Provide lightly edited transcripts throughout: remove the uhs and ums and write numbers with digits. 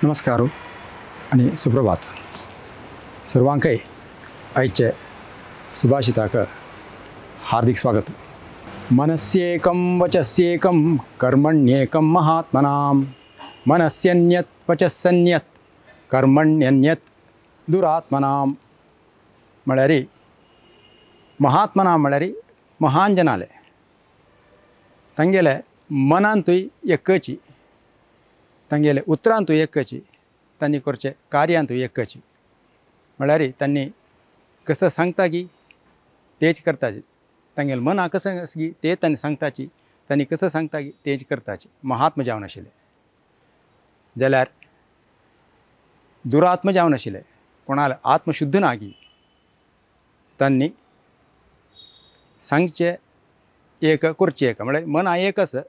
नमस्कार आनी सुप्रभात सर्वांकय आयचे सुभाषिताक हार्दिक स्वागत। मनस्येकं वचस्येकं कर्मण्येकं महात्मनां मनस्यन्यत् वचस्यन्यत् कर्मण्यन्यत् दुरात्मनां। म्हळ्यार महात्मनां म्हळ्यार महान जनाले तांगेले मनांतूय एकची, तांगेले उतरांतूय एकची, तांणी करचे कार्यांतूय एकची। म्हळ्यार तांणी कसं सांगता की तेच करताची, तांगेले मना कसं की ते तांणी सांगताची, तांणी कसं सांगता की तेच करताची। महात्मा जावन आशिल्ले जाल्यार दुरात्मा जावन आशिल्ले, कोणाले आत्मशुद्ध ना की तांणी सांगचे एक करचे एक, म्हळ्यार मना एक आसा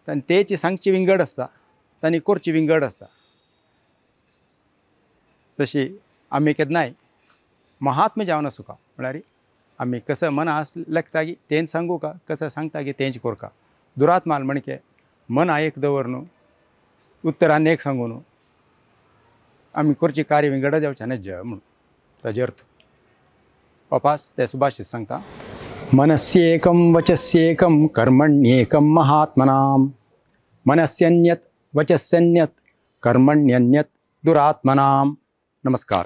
तांणी तेच सांगची विंगड आसता, तांणी करची विंगड आसता। तशी आमी केन्नाय महात्मा जावन आसूं का, म्हळ्यार आमी कसं मना लेखता की तेंच सांगू का, कसं सांगता की तेंच करका। दुरात्माल म्हणके मना एक दवर न्हू, उत्तरान एक सांगू न्हू, आमी करची कार्य विंगड जावचें न्हय म्हणून ताजे अर्थ वापास ते सुभाषित सांगता। मनस्येकं वचस्येकं कर्मण्येकं महात्मनां मनस्यन्यत् वचस्यन्यत् कर्मण्यन्यत् दुरात्मनां। नमस्कार।